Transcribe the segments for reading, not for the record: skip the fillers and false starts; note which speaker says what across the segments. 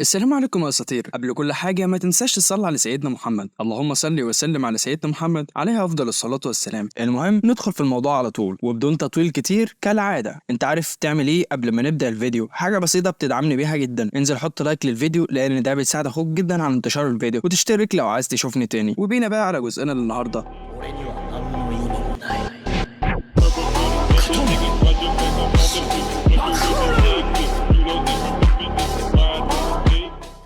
Speaker 1: السلام عليكم يا اساطير. قبل كل حاجة ما تنساش تصلي على سيدنا محمد، اللهم صل وسلم على سيدنا محمد عليه افضل الصلاة والسلام. المهم ندخل في الموضوع على طول وبدون تطويل كتير كالعادة. انت عارف تعمل ايه قبل ما نبدا الفيديو؟ حاجة بسيطة بتدعمني بيها جدا، انزل حط like للفيديو لان ده بيساعد اخوك جدا على انتشار الفيديو، وتشترك لو عايز تشوفني تاني. وبينا بقى على جزءنا النهارده.
Speaker 2: 俺には何の意味もない。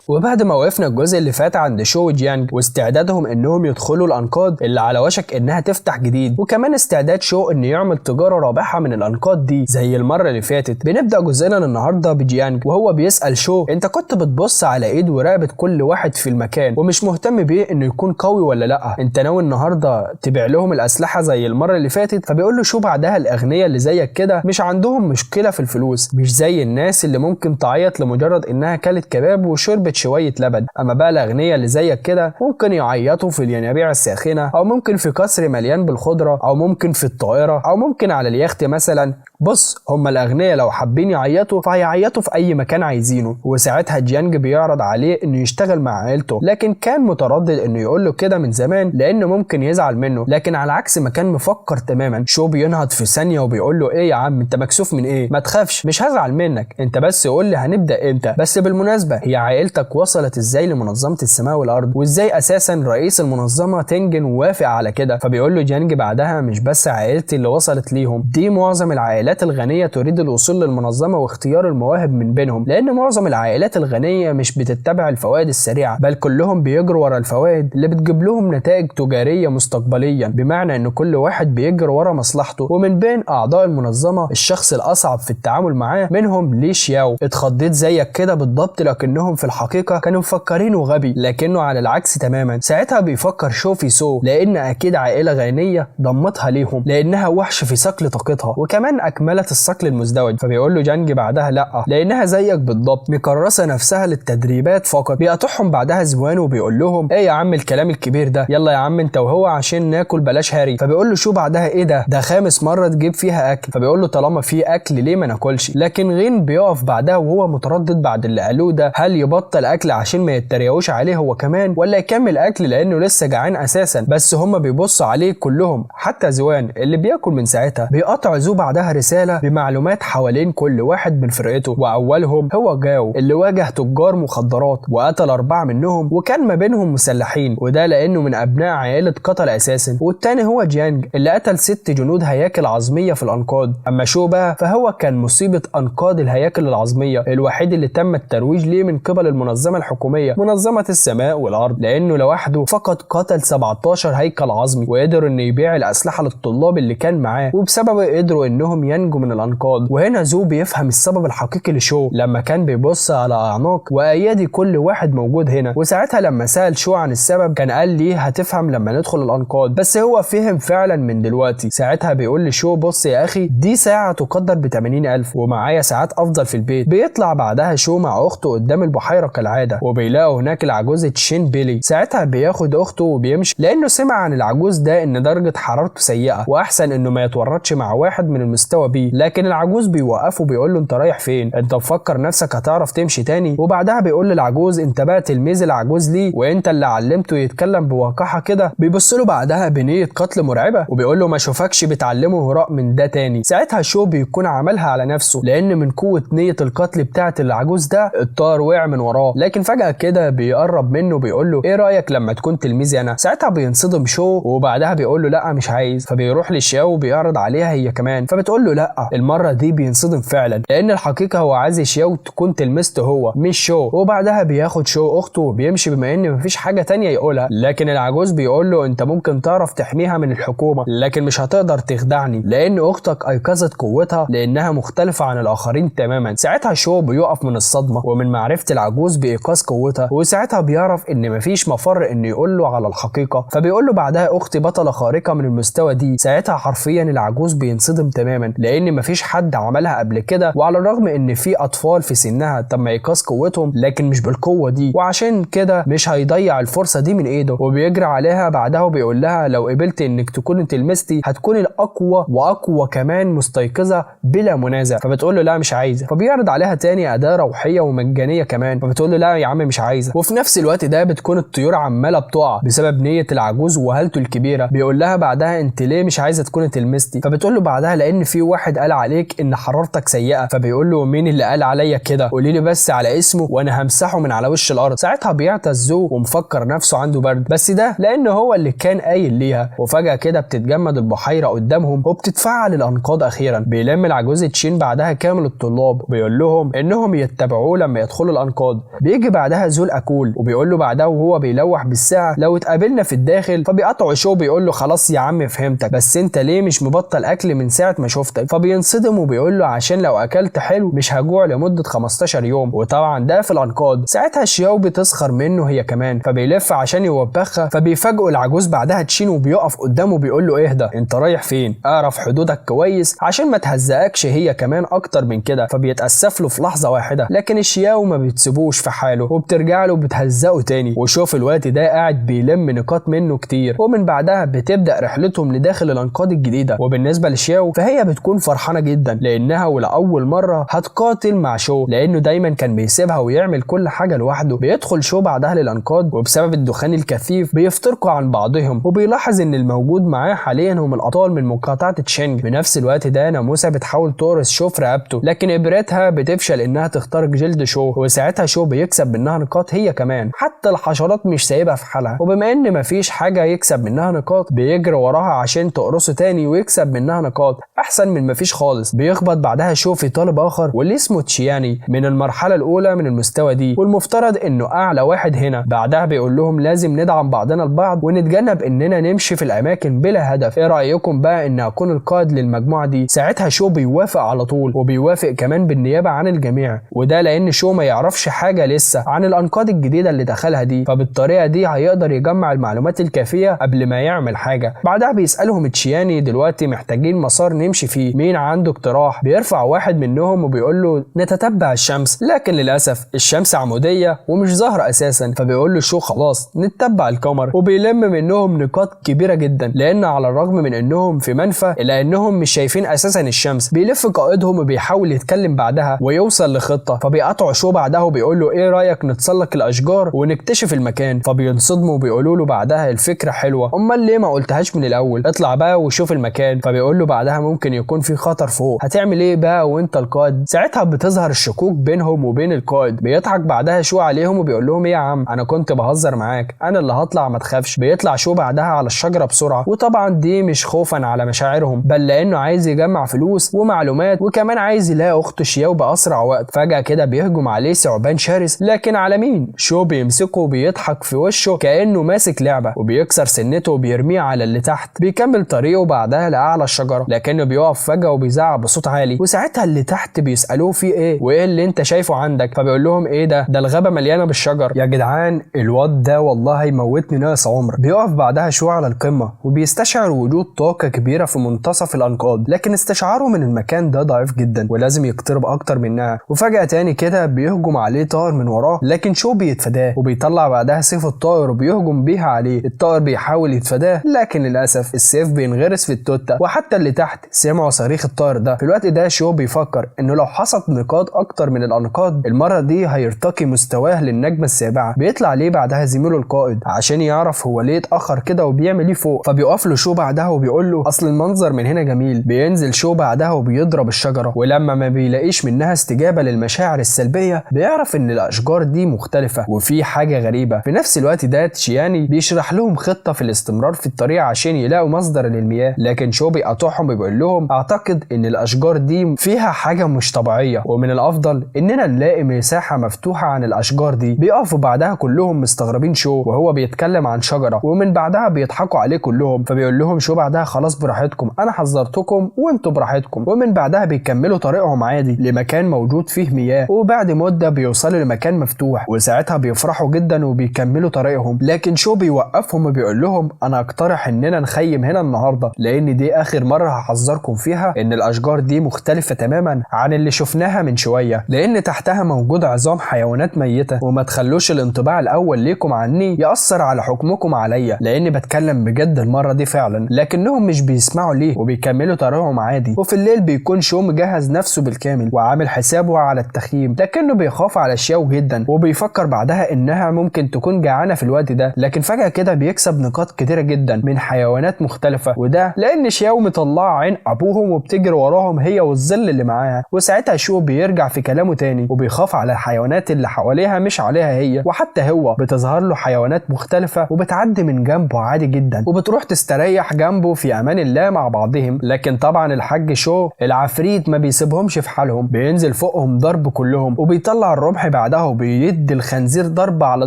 Speaker 3: وبعد ما وقفنا الجزء اللي فات عند شو وجيانج واستعدادهم انهم يدخلوا الانقاض اللي على وشك انها تفتح جديد، وكمان استعداد شو انه يعمل تجارة رابحه من الانقاض دي زي المرة اللي فاتت، بنبدا جزءنا النهارده بجيانج وهو بيسال شو: انت كنت بتبص على ايد ورقبه كل واحد في المكان ومش مهتم بيه انه يكون قوي ولا لا، انت ناوي النهارده تبيع لهم الاسلحة زي المرة اللي فاتت؟ فبيقول له شو بعدها: الاغنياء اللي زيك كده مش عندهم مشكلة في الفلوس، مش زي الناس اللي ممكن تعيط لمجرد انها كلت كباب وشربت شوية لبن، اما بقى الاغنياء اللي زيك كده ممكن يعيطوا في الينابيع الساخنة، او ممكن في قصر مليان بالخضره، او ممكن في الطائرة، او ممكن على اليخت مثلا. بص، هم الاغنياء لو حابين يعيطوا فهيعيطوا في اي مكان عايزينه. وساعتها جيانج بيعرض عليه انه يشتغل مع عيلته، لكن كان متردد انه يقول له كده من زمان لانه ممكن يزعل منه، لكن على عكس ما كان مفكر تماما، شو بينهض في ثانية وبيقول له: ايه يا عم انت مكسوف من ايه؟ ما تخافش مش هزعل منك، انت بس قول لي هنبدا امتى. بس بالمناسبة هي عائلتك وصلت ازاي لمنظمة السماء والارض؟ وازاي اساسا رئيس المنظمة تنجن وافق على كده؟ فبيقول له جيانج بعدها: مش بس عائلتي اللي وصلت ليهم، دي معظم العائلات الغنية تريد الوصول للمنظمة واختيار المواهب من بينهم، لأن معظم العائلات الغنية مش بتتبع الفوائد السريعة، بل كلهم بيجروا ورا الفوائد اللي بتجيب لهم نتائج تجارية مستقبليا، بمعنى إن كل واحد بيجري ورا مصلحته. ومن بين أعضاء المنظمة الشخص الأصعب في التعامل معاه منهم لي شياو. اتخضيت زيك كده بالضبط، لكنهم في الحقيقة كانوا مفكرينه غبي، لكنه على العكس تماما. ساعتها بيفكر شو في سو، لأن أكيد عائلة غنية ضمتها ليهم لأنها وحش في صقل طاقتها، وكمان أكملت الصقل المزدوج. فبيقول له جانج بعدها: لا، لأنها زيك بالضبط مكرسة نفسها للتدريبات فقط. بيقاطعهم بعدها زوان وبيقول لهم: ايه يا عم الكلام الكبير ده؟ يلا يا عم انت وهو عشان ناكل بلاش هري. فبيقول له شو بعدها: ايه ده؟ ده خامس مرة تجيب فيها اكل. فبيقول له: طالما في اكل ليه ما ناكلش؟ لكن غين بيقف بعدها وهو متردد بعد اللي قالوه ده، هل يبطل اكل عشان ما يتريقوش عليه هو كمان، ولا يكمل اكل لانه لسه جعان اساسا؟ بس هما بيبصوا عليه كلهم حتى زوان اللي بياكل من ساعتها. بيقطع زو بعدها رسالة بمعلومات حوالين كل واحد من فرقته، وأولهم هو جاو اللي واجه تجار مخدرات وقتل 4 منهم وكان ما بينهم مسلحين، وده لأنه من أبناء عائلة قتل أساسا. والتاني هو جيانج اللي قتل 6 جنود هياكل عظمية في الأنقاض. أما شو بقى فهو كان مصيبة أنقاض الهياكل العظمية الوحيد اللي تم الترويج ليه من قبل المنظمة الحكومية منظمة السماء والأرض، لأنه لوحده فقط قتل 17 هيكل عظمي وقدر إنه يبيع الأسلحة للطلاب اللي كان معاه، وبسببه قدروا إنهم ينجوا من الأنقاض. وهنا زو بيفهم السبب الحقيقي لشو لما كان بيبص على أعناق وأيادي كل واحد موجود هنا. وساعتها لما سأل شو عن السبب كان قال ليه هتفهم لما ندخل الأنقاض، بس هو فهم فعلا من دلوقتي. ساعتها بيقول لشو: بص يا أخي، دي ساعة تقدر ب 80,000 ومعايا ساعات أفضل في البيت. بيطلع بعدها شو مع أخته قدام البحيرة كالعادة، وبيلاقوا هناك العجوز تشين بيلي. ساعتها بياخد أخته وبيمشي لأنه سمع عن العجوز ده إن درجة حرارته سيئة وأحسن إنه ما يتورطش مع واحد من المستوى بي. لكن العجوز بيوقفه بيقول له: انت رايح فين؟ انت مفكر نفسك هتعرف تمشي تاني؟ وبعدها بيقول للعجوز: انت بقى تلميذ العجوز ليه وانت اللي علمته يتكلم بوقاحه كده؟ بيبص له بعدها بنيه قتل مرعبة وبيقول له: ما اشوفكش بتعلمه هراء من ده تاني. ساعتها شو بيكون عملها على نفسه، لان من قوة نيه القتل بتاعه العجوز ده الطار وقع من وراه. لكن فجاة كده بيقرب منه بيقول له: ايه رايك لما تكون تلميذي انا؟ ساعتها بينصدم شو وبعدها بيقول له: لا مش عايز. فبيروح لشاو وبيعرض عليها هي كمان، فبتقول له لا. المرة دي بينصدم فعلا لان الحقيقة هو عايز شياو تكون تلمسته هو مش شو. وبعدها بياخد شو اخته وبيمشي بما ان مفيش حاجة تانية يقولها. لكن العجوز بيقول له: انت ممكن تعرف تحميها من الحكومة لكن مش هتقدر تخدعني، لان اختك ايقظت قوتها لانها مختلفة عن الاخرين تماما. ساعتها شو بيقف من الصدمة ومن معرفة العجوز بايقاظ قوتها، وساعتها بيعرف ان مفيش مفر انه يقول له على الحقيقة. فبيقول له بعدها: اختي بطلة خارقة من المستوى دي. ساعتها حرفيا العجوز بينصدم تماما لان مفيش حد عملها قبل كده، وعلى الرغم ان في اطفال في سنها تم ايقاظ قوتهم لكن مش بالقوة دي، وعشان كده مش هيضيع الفرصة دي من ايده. وبيجري عليها بعدها وبيقول لها: لو قبلت انك تكوني تلمستي هتكوني الاقوى واقوى كمان مستيقظه بلا منازع. فبتقول له: لا مش عايزه. فبيعرض عليها تاني اداه روحية ومجانيه كمان، فبتقول فبتقول له لا يا عم مش عايزه. وفي نفس الوقت ده بتكون الطيور عماله بتقع بسبب نيه العجوز وهالته الكبيرة. بيقول لها بعدها انت ليه مش عايزه تكوني تلمستي؟ فبتقول له بعدها لان في واحد قال عليك ان حرارتك سيئه. فبيقول له مين اللي قال عليا كده؟ قولي لي بس على اسمه وانا همسحه من على وش الارض. ساعتها بيعطس زو ومفكر نفسه عنده برد، بس ده لان هو اللي كان قايل ليها. وفجاة كده بتتجمد البحيرة قدامهم وبتتفعل الانقاض اخيرا. بيلم العجوز تشين بعدها كامل الطلاب وبيقول لهم انهم يتبعوه لما يدخلوا الانقاض. بيجي بعدها زول اكول وبيقول له بعدها وهو بيلوح بالساعة لو اتقابلنا في الداخل. فبيقطعوا شو بيقول له خلاص يا عم فهمتك، بس انت ليه مش مبطل اكل من ساعة ما شفتك؟ فبينصدم وبيقول له عشان لو اكلت حلو مش هجوع لمدة 15 يوم، وطبعا ده في الانقاض. ساعتها شياو بتسخر منه هي كمان، فبيلف عشان يوبخها. فبيفاجئوا العجوز بعدها تشين وبيقف قدامه بيقول له اهدى انت رايح فين؟ اعرف حدودك كويس عشان ما تهزقكش هي كمان اكتر من كده. فبيتاسف له في لحظة واحدة، لكن الشياو ما بتسيبوش في حاله وبترجع له وبتهزقه تاني. وشوف الوقت ده قاعد بيلم نقاط منه كتير. ومن بعدها بتبدا رحلتهم لداخل الانقاض الجديدة. وبالنسبة لشياو فهي بتكون فرحانة جدا لانها ولاول مرة هتقاتل مع شو، لانه دايما كان بيسيبها ويعمل كل حاجة لوحده. بيدخل شو بعدها للانقاض وبسبب الدخان الكثيف بيفترقوا عن بعضهم، وبيلاحظ ان الموجود معاه حاليا هم الابطال من مقاطعه تشينج. بنفس الوقت ده ناموسه بتحاول تقرص شو في رقبته، لكن ابرتها بتفشل انها تخترق جلد شو، وساعتها شو بيكسب منها نقاط هي كمان. حتى الحشرات مش سايبها في حالها، وبما ان مفيش حاجة يكسب منها نقاط بيجري وراها عشان تقرصه تاني ويكسب منها نقاط احسن من مفيش خالص. بيخبط بعدها شو في طالب اخر واللي اسمه تشياني من المرحلة الاولى من المستوى دي، والمفترض انه اعلى واحد هنا. بعدها بيقول لهم لازم ندعم بعضنا البعض ونتجنب اننا نمشي في الاماكن بلا هدف، ايه رايكم بقى ان اكون القائد للمجموعة دي؟ ساعتها شو بيوافق على طول، وبيوافق كمان بالنيابة عن الجميع، وده لان شو ما يعرفش حاجة لسه عن الانقاض الجديدة اللي دخلها دي، فبالطريقه دي هيقدر يجمع المعلومات الكافيه قبل ما يعمل حاجة. بعدها بيسالهم تشياني دلوقتي محتاجين مسار نمشي فيه، مين عنده اقتراح؟ بيرفع واحد منهم وبيقول له نتتبع الشمس، لكن للاسف الشمس عموديه ومش ظاهره اساسا. فبيقول له شو خلاص نتبع القمر، وبيلم منهم نقاط كبيرة جدا لان على الرغم من انهم في منفى الا انهم مش شايفين اساسا الشمس. بيلف قائدهم وبيحاول يتكلم بعدها ويوصل لخطة، فبيقطعوا شو بعدها وبيقول له ايه رايك نتسلق الاشجار ونكتشف المكان؟ فبينصدموا وبيقولوا له بعدها الفكرة حلوة، امال ليه ما قلتهاش من الاول؟ اطلع بقى وشوف المكان. فبيقول له بعدها ممكن يكون في خطر فوق، هتعمل ايه بقى وانت القائد؟ ساعتها بتظهر الشكوك بينهم وبين القائد. بيضحك بعدها شو عليهم وبيقول لهم ايه يا عم انا كنت بهزر معاك، انا اللي هطلع ما تخافش. بيطلع شو بعدها على الشجرة بسرعة، وطبعا دي مش خوفا على مشاعرهم بل لانه عايز يجمع فلوس ومعلومات، وكمان عايز يلاقي اخته شياو باسرع وقت. فجاة كده بيهجم عليه ثعبان شرس، لكن على مين؟ شو بيمسكه وبيضحك في وشه كانه ماسك لعبه، وبيكسر سنته وبيرميه على اللي تحت. بيكمل طريقه بعدها لاعلى الشجرة، لكنه بيقف فجاة وبيزعق بصوت عالي، وساعتها اللي تحت بيسالوه في ايه وايه اللي انت شايفه عندك؟ فبيقول لهم ايه ده؟ ده الغابة مليانة بالشجر يا جدعان، الواد ده والله هيموتني ناقص عمر. بيقف بعدها شو على القمه وبيستشعر وجود طاقة كبيرة في منتصف الانقاض، لكن استشعاره من المكان ده ضعيف جدا ولازم يقترب اكتر منها. وفجاة تاني كده بيهجم عليه طائر من وراه، لكن شو بيتفاداه وبيطلع بعدها سيف الطائر وبيهجم بيها عليه. الطائر بيحاول يتفاداه لكن للاسف السيف بينغرس في التوته، وحتى اللي تحت سمعوا صريخ الطائر ده. في الوقت ده شو بيفكر انه لو حصد نقاط اكتر من الانقاض المرة دي هيرتقي مستواه للنجمه السابعة. بيطلع ليه بعدها زميله القائد عشان يعرف هو ليه اتاخر كده وبيعمل ايه فوق. فبيقف له شو بعدها وبيقول له اصل المنظر من هنا جميل. بينزل شو بعدها وبيضرب الشجرة، ولما ما بيلاقيش منها استجابة للمشاعر السلبية بيعرف ان الاشجار دي مختلفة وفي حاجة غريبة. في نفس الوقت ده تشياني بيشرح لهم خطه في الاستمرار في الطريق عشان يلاقوا مصدر للمياه، لكن شو بيقاطعهم وبيقول لهم اعتقد ان الاشجار دي فيها حاجة مش طبيعية ومن الافضل اننا نلاقي مساحة مفتوحة عن الاشجار دي. بيقفوا بعدها كلهم مستغربين شو وهو بيتكلم عن شجرة، ومن بعدها بيضحكوا عليه كلهم. فبيقول لهم شو بعدها خلاص براحتكم، انا حذرتكم وانتوا براحتكم. ومن بعدها بيكملوا طريقهم عادي لمكان موجود فيه مياه، وبعد مده بيوصلوا لمكان مفتوح، وساعتها بيفرحوا جدا وبيكملوا طريقهم. لكن شو بيوقفهم وبيقول لهم انا اقترح اننا نخيم هنا النهارده، لان دي اخر مرة هحذركم فيها ان الاشجار دي مختلفة تماما عن اللي شفناها من شوية، لان تحتها موجود عظام حيوانات ميته، وما تخلوش الانطباع الاول ليكم عني ياثر على حكمكم عليا، لاني بتكلم بجد المرة دي فعلا. لكنهم مش بيسمعوا ليه وبيكملوا طريقهم عادي. وفي الليل بيكون شو مجهز نفسه بالكامل وعامل حسابه على التخييم، لكنه بيخاف على شياو شياو جدا، وبيفكر بعدها انها ممكن تكون جعانة في الوقت ده. لكن فجاة كده بيكسب نقاط كتيرة جدا من حيوانات مختلفة، وده لان شياو مطلعه عين ابوهم وبتجري وراهم هي والظل اللي معاها. وساعتها شو بيرجع في كلامه تاني وبيخاف على الحيوانات اللي حواليها مش عليها هي، وحتى هو بتظهر له حيوانات مختلفة وبتعدي من جنبه عادي جدا وبتروح تستريح جنبه في امان الله مع بعضهم. لكن طبعا الحاج شو العفريت ما بيسيبهمش في حالهم، بينزل فوقهم ضرب كلهم وبيطلع الرمح بعدها وبيدي الخنزير ضرب على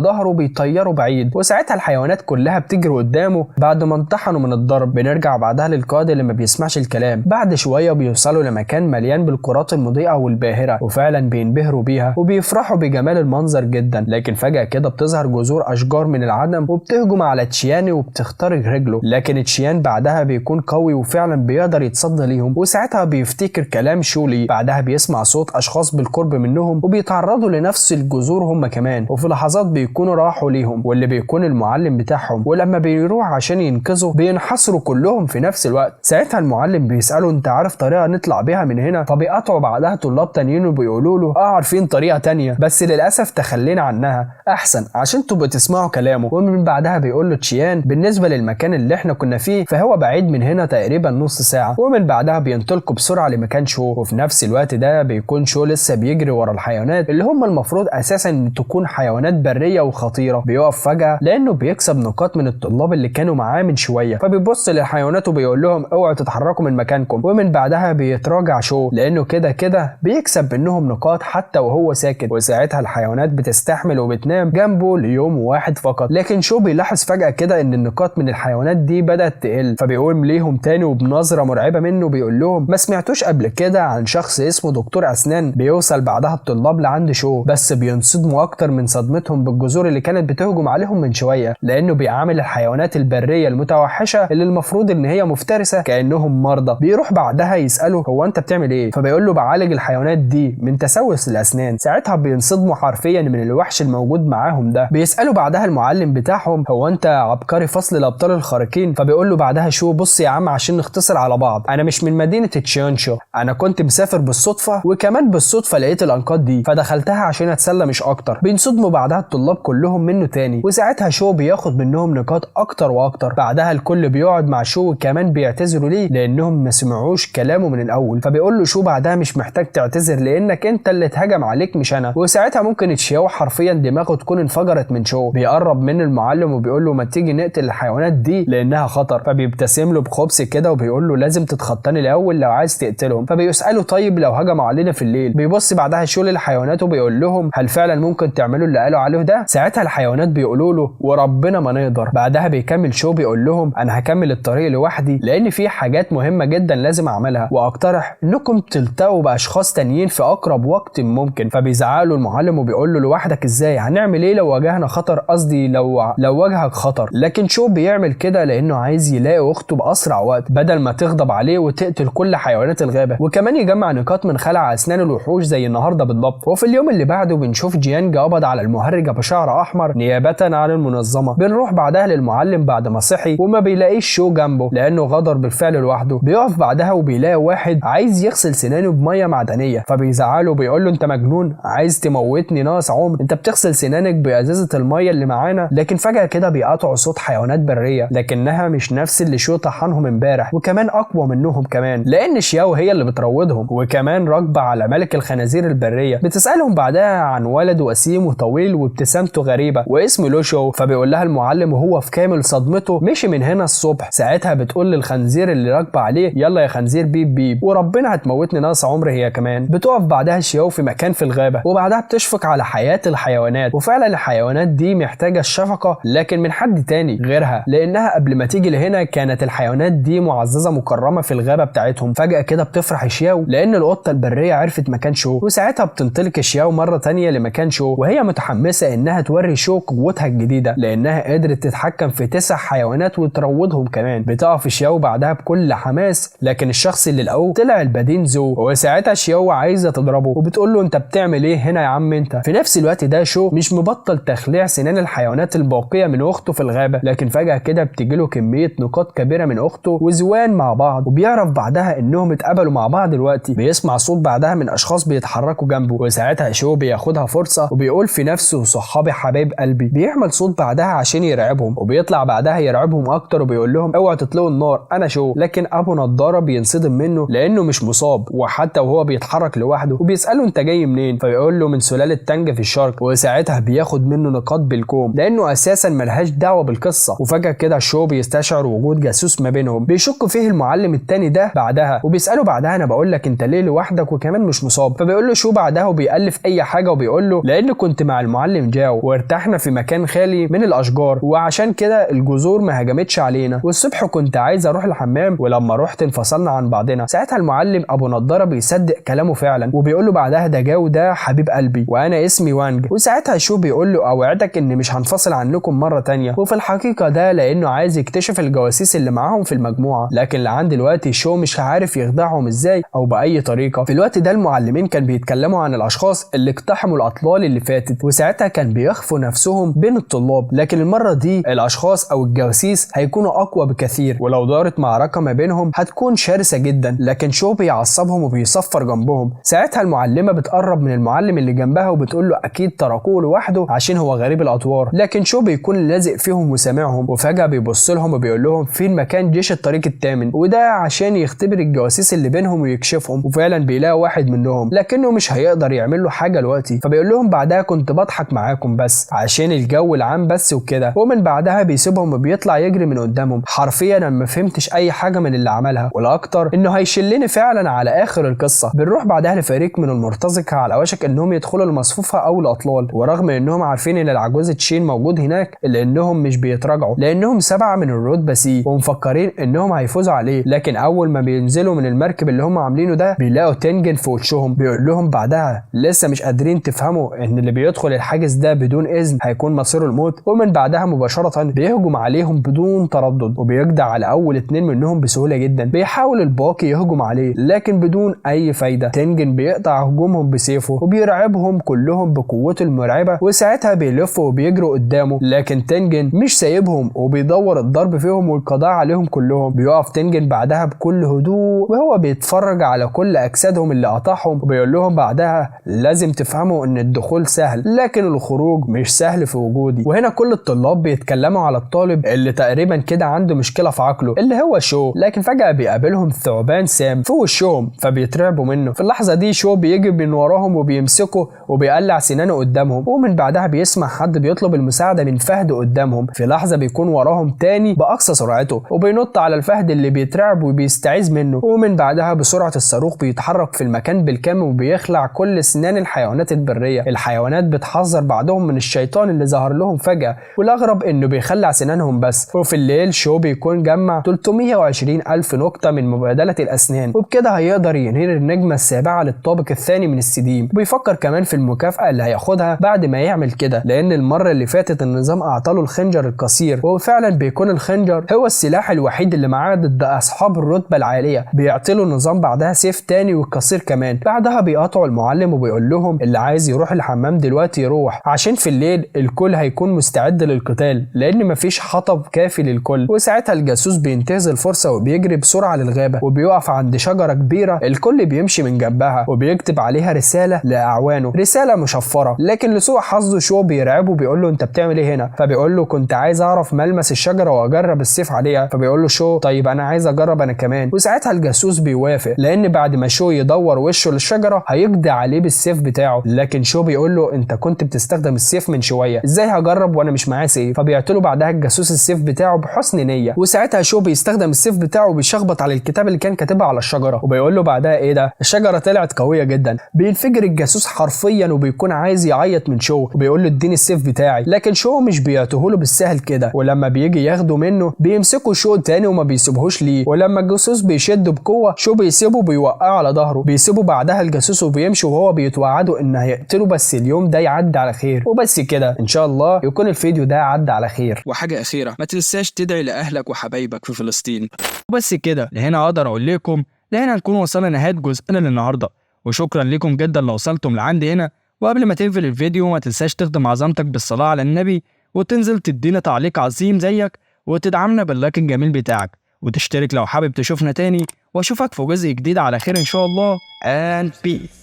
Speaker 3: ظهره وبيطيره بعيد. وساعتها الحيوانات كلها بتجري قدامه بعد ما انطحنوا من الضرب. بنرجع بعدها للقائد اللي ما بيسمعش الكلام. بعد شوية بيوصلوا لمكان مليان بالكرات المضيئة والباهره، وفعلا بينبهروا بيها وبيفرحوا بجمال المنظر جدا. لكن فجاة كده بتظهر جذور اشجار من العدم وبتهجم على تشيان وبتخترق رجله، لكن تشيان بعدها بيكون قوي وفعلا بيقدر يتصدى ليهم. وساعتها بيفتكر كلام شولي. بعدها بيسمع صوت اشخاص بالقرب منهم وبيتعرضوا لنفس الجذور هم كمان، وفي لحظات بيكونوا راحوا ليهم واللي بيكون المعلم بتاعهم، ولما بيروح عشان ينقذه بينحصروا كلهم في نفس الوقت. ساعتها المعلم بيسأله انت عارف طريقه نطلع بيها من هنا؟ فبيقطعوا بعدها طلاب تانيين وبيقولوا له عارفين طريقه تانية بس للاسف تخلينا عنها احسن عشان تبقوا تسمعوا كلامه. ومن بعدها بيقول له تشيان بالنسبة للمكان اللي احنا كنا فيه فهو بعيد من هنا تقريبا نص ساعة. ومن بعدها بينطلقوا بسرعة لمكان شو، وفي نفس الوقت ده بيكون شو لسه بيجري ورا الحيوانات اللي هم المفروض اساسا تكون حيوانات برية وخطيرة. بيقف فجاة لانه بيكسب نقاط من الطلاب اللي كانوا معاه من شوية، فبيبص للحيوانات وبيقول لهم اوعوا تتحركوا من مكانكم. ومن بعدها بيتراجع شو لانه كده كده بيكسب منهم نقاط حتى وهو ساكت. وساعتها الحيوانات بتستحمل وبتنام جنبه ليوم واحد فقط. لكن شو بيلاحظ فجأة كده ان النقاط من الحيوانات دي بدأت تقل، فبيقول ليهم تاني وبنظرة مرعبة منه بيقول لهم ما سمعتوش قبل كده عن شخص اسمه دكتور اسنان؟ بيوصل بعدها الطلاب لعند شو، بس بينصدموا اكتر من صدمتهم بالجذور اللي كانت بتهجم عليهم من شوية، لانه بيعامل الحيوانات البرية المتوحشة اللي المفروض ان هي مفترسة كأنهم مرضى. بيروح بعدها يسأله هو انت بتعمل ايه؟ فبيقول له بعالج الحيوانات دي من تسوس الاسنان. ساعتها بينصدموا حرفيا من الوحش الموجود معاهم ده. بيسألوا بعدها المعلم بتاعهم هو انت عبقري فصل الابطال الخارقين؟ فبيقول له بعدها شو بص يا عم عشان نختصر على بعض، انا مش من مدينة تشيانشو، انا كنت مسافر بالصدفة وكمان بالصدفة لقيت الانقاض دي فدخلتها عشان اتسلى مش اكتر. بينصدموا بعدها الطلاب كلهم منه تاني، وساعتها شو بياخد منهم نقاط اكتر واكتر. بعدها الكل بيقعد مع شو وكمان بيعتذروا ليه لانهم ما سمعوش كلامه من الاول. فبيقول له شو بعدها مش محتاج تعتذر لانك انت اللي اتهجم عليك مش انا. وساعتها ممكن تشياو حرفيا دماغه تكون انفجرت من شو. بيقرب من المعلم وبيقول له ما تيجي نقتل الحيوانات دي لانها خطر. فبيبتسم له بخبث كده وبيقول له لازم تتخطاني الاول لو عايز تقتلهم. فبيساله طيب لو هجموا علينا في الليل؟ بيبص بعدها شو للحيوانات وبيقول لهم هل فعلا ممكن تعملوا اللي قالوا عليه ده؟ ساعتها الحيوانات بيقولوا له وربنا ما نقدر. بعدها بيكمل شو بيقول لهم انا هكمل الطريق لوحدي لان في حاجات مهمة جدا لازم اعملها، واقترح انكم تلتقوا باشخاص تانيين في اقرب وقت ممكن. فبيزعق له المعلم وبيقول له لوحدك ازاي؟ هنعمل ايه لو واجهنا خطر؟ قصدي لو واجهك خطر. لكن شو بيعمل كده لانه عايز يلاقي اخته باسرع وقت بدل ما تغضب عليه وتقتل كل حيوانات الغابة، وكمان يجمع نقاط من خلع اسنان الوحوش زي النهارده بالضبط. وفي اليوم اللي بعده بنشوف جيانج قبض على المهرج ابو شعر احمر نيابة عن المنظمة. بنروح بعدها للمعلم بعد ما صحي وما بيلاقيش شو جنبه لانه غدر بالفعل لوحده. بيقف بعدها وبيلاقي واحد عايز يغسل سنانه بميه معدنية، فبيزعله وبيقول له انت مجنون عايز تموتني ناقص عمر، انت بتغسل سنانك بازازه المية اللي معانا. لكن فجاة كده بيقطعوا صوت حيوانات برية لكنها مش نفس اللي شو طحنهم امبارح، وكمان اقوى منهم كمان لان شياو هي اللي بتروضهم، وكمان راكبه على ملك الخنازير البرية. بتسالهم بعدها عن ولد وسيم وطويل وابتسامته غريبة واسمه لوشو. فبيقول لها المعلم وهو في كامل صدمته مشي من هنا الصبح. ساعتها بتقول للخنزير اللي راكبه عليه يلا يا خنزير بيب بيب وربنا هتموتني ناقص عمر هي كمان. بتقف بعدها شياو في مكان في الغابة وبعدها بتشفق على حياة الحيوانات، وفعلا الحيوانات دي محتاجه الشفقة لكن من حد تاني غيرها، لانها قبل ما تيجي لهنا كانت الحيوانات دي معززه مكرمة في الغابة بتاعتهم. فجاة كده بتفرح شياو لان القطة البرية عرفت مكان شو، وساعتها بتنطلق شياو مرة تانية لمكان شو وهي متحمسة انها توري شو قوتها الجديدة لانها قدرت تتحكم في 9 حيوانات وتروضهم كمان. بتقف شياو بعدها بكل حماس، لكن الشخص اللي لقوه طلع البدين زو، وساعتها شياو عايزه تضربه وبتقول له انت بتعمل ايه هنا يا عم انت. في نفس الوقت ده شو مش مبطل تخليع سنان الحيوانات الباقية من اخته في الغابة، لكن فجاة كده بتجيله كمية نقاط كبيرة من اخته وزوان مع بعض، وبيعرف بعدها انهم اتقابلوا مع بعض دلوقتي. بيسمع صوت بعدها من اشخاص بيتحركوا جنبه، وساعتها شو بياخد بياخدها فرصة وبيقول في نفسه صحابي حبايب قلبي. بيعمل صوت بعدها عشان يرعبهم، وبيطلع بعدها يرعبهم اكتر وبيقول لهم اوعوا تطلقوا النار انا شو. لكن ابو نضاره بينصدم منه لانه مش مصاب، وحتى وهو بيتحرك لوحده، وبيساله انت جاي منين؟ فبيقول له من سلالة تانج في الشرق، وساعتها بياخد منه نقاط بالكوم لانه اساسا ملهاش دعوه بالقصة. وفجاة كده شو بيستشعر وجود جاسوس ما بينهم، بيشك فيه المعلم التاني ده بعدها، وبيساله بعدها انا بقول لك انت ليه لوحدك وكمان مش مصاب؟ فبيقول له شو بعدها وبيألف اي حاجة وبيقول له لان كنت مع المعلم جاو وارتحنا في مكان خالي من الاشجار، وعشان كده الجذور ما هجمتش علينا، والصبح كنت عايز اروح الحمام ولما رحت انفصلنا عن بعضنا. ساعتها المعلم ابو نضاره بيصدق كلامه فعلا، وبيقول له بعدها ده جاو ده حبيب قلبي وانا اسمي وانج. وساعتها شو بيقول له اوعدك ان مش هنفصل عنكم مرة تانية، وفي الحقيقة ده لانه عايز يكتشف الجواسيس اللي معاهم في المجموعة، لكن لعند دلوقتي شو مش عارف يخدعهم ازاي او باي طريقه. في الوقت ده المعلمين كان بيتكلموا عن الاشخاص اللي اقتحموا الاطلال اللي فاتت، وساعتها كان بيخفوا نفسهم بين الطلاب، لكن المرة دي الاشخاص او الجواسيس هيكونوا اقوى بكثير، ولو دارت معركة ما بينهم هتكون شرسة جدا. لكن شو بيعصبهم وبيصفر جنبهم. ساعتها المعلمة بتقرب من المعلم اللي جنبها وبتقول له اكيد تركوه لوحده عشان هو غريب الاطوار، لكن شو بيكون لازق فيهم وسامعهم، وفجاة بيبص لهم وبيقول لهم فين مكان جيش الطريق الثامن، وده عشان يختبر الجواسيس اللي بينهم ويكشفهم. وفعلا بيلاقي واحد منهم لكنه مش هيقدر يعمل له حاجة دلوقتي، فبيقول لهم بعدها كنت بضحك معاكم بس عشان الجو العام بس وكده. ومن بعدها بيسيبهم وبيطلع يجري من قدامهم. حرفيا انا ما فهمتش اي حاجة من اللي عملها، والاكتر انه هيشلني فعلا على اخر القصة. بنروح بعدها لفريق من المرتزقة على وشك انهم يدخلوا المصفوفه او الاطلال، ورغم انهم عارفين ان العجوز تشين موجود هناك الا انهم مش بيتراجعوا لانهم 7 من الرتبة C ومفكرين انهم هيفوزوا عليه. لكن اول ما بينزلوا من المركب اللي هم عاملينه ده بيلاقوا تنجن في وشهم. بيقول لهم بعدها لسه مش قادرين تفهموا ان اللي بيدخل الحاجز ده بدون اذن هيكون مصيره الموت. ومن بعدها مباشرة بيهجم عليهم بدون تردد وبيجدع على اول 2 منهم بسهولة جدا. بيحاول الباقي يهجم عليه لكن بدون اي فايده. تنجن بيقطع هجومهم بسيفه وبيرعبهم كلهم بقوته المرعبة، وساعتها بيلفوا وبيجروا قدامه، لكن تنجن مش سايبهم وبيدور الضرب فيهم والقضاء عليهم كلهم. بيقف تنجن بعدها بكل هدوء وهو بيتفرج على كل اجسادهم اللي قطعهم، وبيقول لهم بعدها لازم تفهموا ان الدخول سهل لكن الخروج مش سهل في وجودي. وهنا كل الطلاب بيتكلموا على الطالب اللي تقريبا كده عنده مشكلة في عقله اللي هو شو، لكن فجاة بيقابلهم ثعبان سام في وشهم فبيترعبوا منه. في اللحظة دي شو بيجي من وراهم وبيمسكه وبيقلع سنانه قدامهم، ومن بعدها بيسمع حد بيطلب المساعدة من فهد قدامهم. في لحظة بيكون وراهم تاني باقصى سرعته وبينط على الفهد اللي بيترعب وبيستعيذ منه، ومن بعدها بسرعة الصاروخ بيتحرك في المكان بالكامل وبيخلع كل سنان الحيوانات البرية. الحيوانات بتحذر بعضهم من الشيطان اللي ظهر لهم فجاة، والاغرب انه بيخلع سنانهم بس. وفي الليل شو بيكون جمع 320 ألف نقطة من مبادلة الاسنان، وبكده هيقدر ينهي النجمة السابعة للطابق الثاني من السديم. وبيفكر كمان في المكافاة اللي هياخدها بعد ما يعمل كده، لان المرة اللي فاتت النظام اعطاله الخنجر القصير، وفعلا بيكون الخنجر هو السلاح الوحيد اللي معاه ضد اصحاب الرتبة العالية. بيعطيله النظام بعدها سيف تاني والقصير كمان. بعدها بيقاطعوا المعلم وبيقول لهم اللي عايز يروح الحمام دلوقتي يروح، عشان في الليل الكل هيكون مستعد للقتال لان مفيش حطب كافي للكل. وساعتها الجاسوس بينتهز الفرصة وبيجري بسرعة للغابه وبيقف عند شجرة كبيرة الكل بيمشي من جنبها، وبيكتب عليها رسالة لاعوانه، رسالة مشفرة. لكن لسوء حظه شو بيرعبه بيقول له انت بتعمل ايه هنا؟ فبيقول له كنت عايز اعرف ملمس الشجرة واجرب السيف عليها. فبيقول له شو طيب انا عايز اجرب انا كمان. وساعتها الجاسوس بيوافق، لان بعد ما شو يدور وشه للشجره هيقضي عليه بالسيف بتاعه. لكن شو بيقول له انت كنت بتستخدم السيف من شوية، ازاي هجرب وانا مش معايا سيف؟ فبيعطيله بعدها الجاسوس السيف بتاعه بحسن نيه. وساعتها شو بيستخدم السيف بتاعه وبيشخبط على الكتاب اللي كان كاتبها على الشجرة، وبيقول له بعدها ايه ده، الشجرة طلعت قوية جدا. بينفجر الجاسوس حرفيا وبيكون عايز يعيط من شو وبيقول له اديني السيف بتاعي، لكن شو مش بيعطيهوله بالسهل كده. ولما بيجي ياخده منه بيمسكه شو تاني وما بيسيبهوش ليه، ولما الجاسوس بيشده بقوة شو بيسيبه بيوقعه على ظهره. بيسيبه بعدها الجاسوس وبيمشي وهو بيتوعده ان هيقتله بس اليوم ده يعدي على خير. وبس كده ان شاء الله يكون الفيديو ده عدى على خير.
Speaker 1: وحاجة أخيرة، ما تنساش تدعي لأهلك وحبايبك في فلسطين. وبس كده لهنا أقدر أقول لكم لهنا نكون وصلنا لنهاية جزءنا للنهاردة، وشكرا لكم جدا لو وصلتم لعندي هنا. وقبل ما تقفل الفيديو ما تنساش تخدم عظمتك بالصلاة على النبي، وتنزل تدينا تعليق عظيم زيك، وتدعمنا باللايك الجميل بتاعك، وتشترك لو حابب تشوفنا تاني. واشوفك في جزء جديد على خير ان شاء الله. And peace.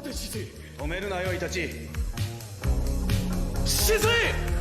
Speaker 2: 待て。
Speaker 4: 止めるなよイタチ。止水。